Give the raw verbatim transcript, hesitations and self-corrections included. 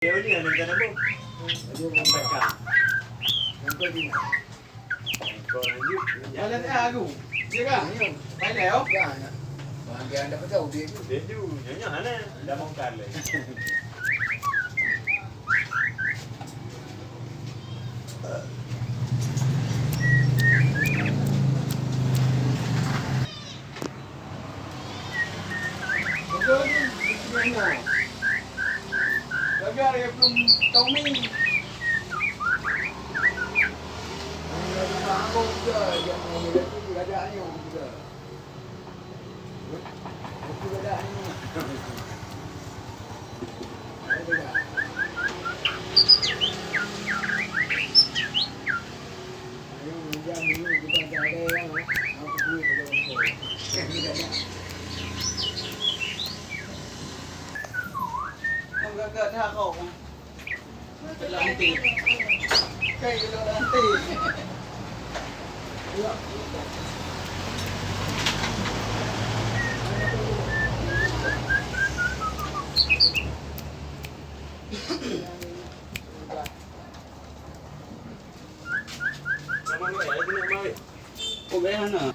Dia boleh ada dalam tu. Dia pun tak. Yang kau ni. Yang kau lanjut. Malam ni aku. Dia kan? Pai lé, oh. Ya, ya. Bang, dia ada pasal dia tu. Dia tu, nyonya mana? Dah bongkar leh. Betul ni, di sini na. Belajar ya belum tahu ni. Hanya di kampung je, yang menjadi belajarnya juga. Betul belajarnya. Ada belajar. Oh, bèk hana.